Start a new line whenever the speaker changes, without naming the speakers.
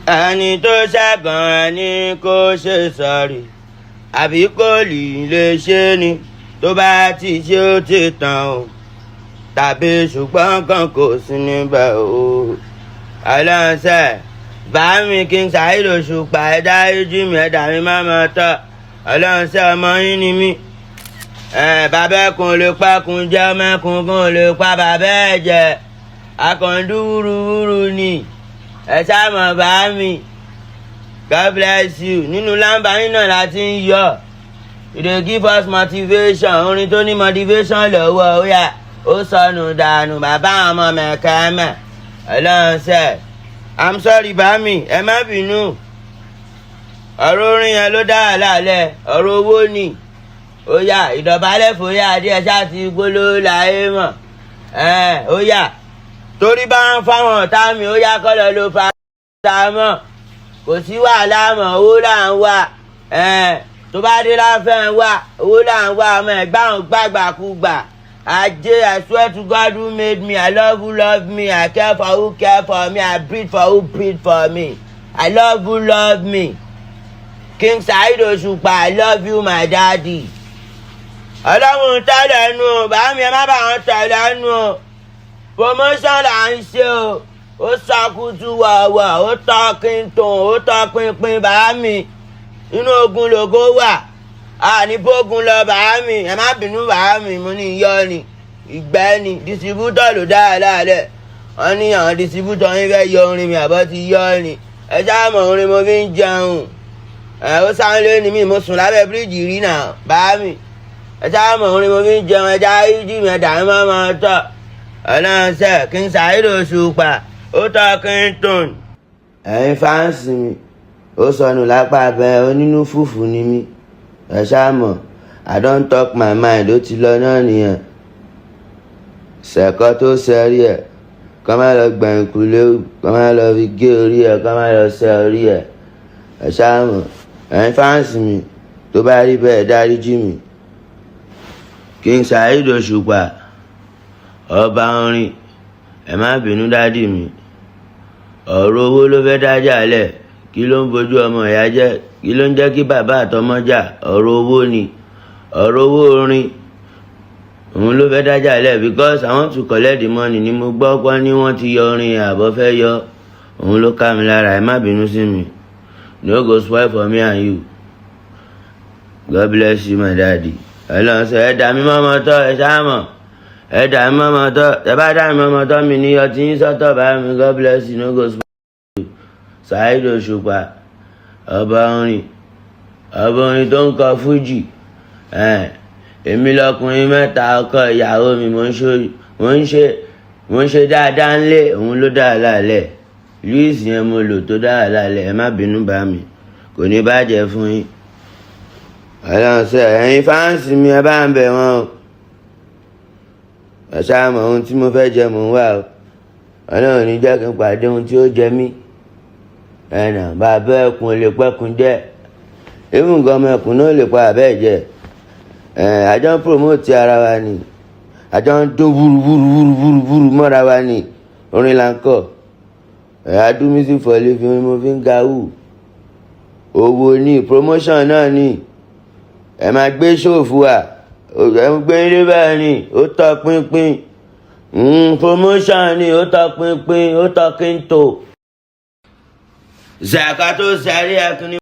Ẹni tó ṣẹ̀gàn ẹni kó ṣe sọ̀rí, àbí kò lè ṣe ni. Tó bá ti ṣe, ó ti tàn o, tàbí ṣùgbọ́n kan kò sí níbẹ̀ o. Ọlọ́sẹ̀ bá mi, King Saheed Òṣùpá, ẹ dáríjì mi, ẹ̀dá mi má mọ̀ tọ́. Ọlọ́sẹ̀, ọmọ yín ni mí. Bàbá ẹkùn lè pẹ́kun jẹ́, ọmọ ẹkùn kan lè pa bàbá ẹ̀ jẹ́. Akọ̀ǹdú wúruwúru ni ẹ ṣáà mọ̀ bá mi. God bless you. Nínú lámbà yín náà la ti ń yọ. You dey give us motivation. Orin tó ní motivation lọ́wọ́, ó yà ó sọnù dànù. Bàbá àwọn ọmọ mẹ̀kẹ́mẹ̀. Ọlọ́run sẹ́, I'm sorry, bá mi, ẹ má bínú. Ọ̀rọ̀ orin yẹn ló dá wàhálà lẹ̀, ọ̀rọ̀ owó ni. Ó yá, ìdọ̀bálẹ̀ fòyà díẹ̀ ṣáà ti gbóló láyé mọ̀. Ó yá, torí bá ń fáwọn ọ̀tá mi, ó yá, kọ́ lọ ló fa mọ́. Kò sí wàhálà mọ́, owó là ń wà. Tó bá dé láfẹ́ ń wà, owó là ń wà. Ọmọ ẹ̀gbá òun gbàgbàkúgbà ajé. I swear to God who made me, I love who love me, I care for who care for me, I breathe for who breathe for me, I love who love me. King Saheed Òṣùpá, I love you, my daddy. Ọlọ́run tẹ́lẹ̀ nu o, bá mi, ẹ má bá wọn tẹ̀lé nu o. Promotion là ń ṣe o. Ó sọkútù wọ̀wọ̀, ó tọ́ kíntùn, ó tọ́ pinpin. Bá mi, inú ogun lògo wà, àní bógun lọ. Bá mi, ẹ má bínú. Bá mi, mo ní iyọ́ ni, ìgbẹ́ ni. Distributor ló dá ẹ láàlẹ̀. Wọ́n ní àwọn distributor yín fẹ́ yọ orin mi, àbọ̀ ti yọ ni. Ẹ ṣáà mọ̀, orin mo fi ń jẹun. Ẹ ó sáré ní mi, mo sùn lábẹ́ bíríìjì rí náà. Bá mi, ẹ ṣáà mọ̀, orin mo fi ń jẹun. Ẹ já ìjì mi, ẹ̀dá mi máa máa tọ̀. Ọlọ́sẹ̀, King Saheed Òṣùpá, ó tọ́ kí n tún. Ẹ̀yin fans mi, ó sọnù lápá abẹ. Onínú fùfù ni mí, ẹ ṣáà mọ̀. I don talk my mind, ó ti lọ náà nìyẹn. Ṣẹ̀kọ́ tó ṣẹ́rí ẹ̀, kọ́ má lọ gbẹ̀yìn kúlé, kọ́ má lọ fi gé orí ẹ̀, kọ́ má lọ ṣẹ́ orí ẹ̀. Ẹ ṣáà mọ̀, ẹ̀yin fans mi, tó bá rí bẹ́ẹ̀, dáríjì mi. King Saheed Òṣùpá, ọba orin, ẹ má bínú, daddy mi. Ọ̀rọ̀ owó ló fẹ́ dájà lẹ̀. Kí ló ń bojú ọmọ ìyá jẹ́? Kí ló ń jẹ́ kí bàbá àtọmọ jà? Ọ̀rọ̀ owó ni. Ọ̀rọ̀ owó orin òun ló fẹ́ dájà lẹ̀, because I want to collect the money ni. Mo gbọ́ pọ́n ní wọ́n ti yọ orin, àbọ̀ fẹ́ yọ, òun ló ká mi lára. Ẹ má bínú sí mi. No go spoil for me and you. God bless you, my daddy. Ọlọ́run sọ, ẹ dà mí mọ́mọ́ tọ́, ẹ ṣáà mọ̀, ẹ dà mí mọ́mọ́ tọ́. Ẹ bá dà mí mọ́mọ́ tọ́ mi ní ọtí yín sọ́tọ̀. Bá mi, God bless you, no go spoil you. Saheed Òṣùpá, ọba orin, ọba orin tó ń kọ fújì. Èmi lọkùnrin mẹ́ta, ọkọ ìyàwó mi. Mò ń ṣe dáadáa ńlé, òun ló dáa lálẹ́. Louis yẹn mo lò tó dáa lálẹ́. Ẹ má bínú, bá mi, kò ní bàjẹ́ fún yín. Ọlọ́run sọ, ẹ̀yin fans mi, ẹ bá ń bẹ̀ wọ́n o. Ẹ ṣáà mọ̀, ohun tí mo fẹ́ jẹ mò ń wá o. Ọlọ́run ní jẹ́ kí n pàdé ohun tí ó jẹ mí. Ẹnà bàbá ẹkùn lè pẹ́kun jẹ́, even gan ọmọ ẹkùn náà lè pa àbẹ́ jẹ. Àjọ ń promote ara wa ni, àjọ ń dún wúru wúru wúru wúru wúru mọ́ra wa ni. Orin là ń kọ. I do music for living. Mo fi ń ga wù owó ní promotion náà ni. Ẹ máa gbé ṣòfò à, ẹ ń gbé ilé bẹ́ẹ̀ ni. Ó tọ́ pínpín promotion ni, ó tọ́ pínpín, ó tọ́ kí n tò. Zaka tó sẹ́rí ẹkùn ní.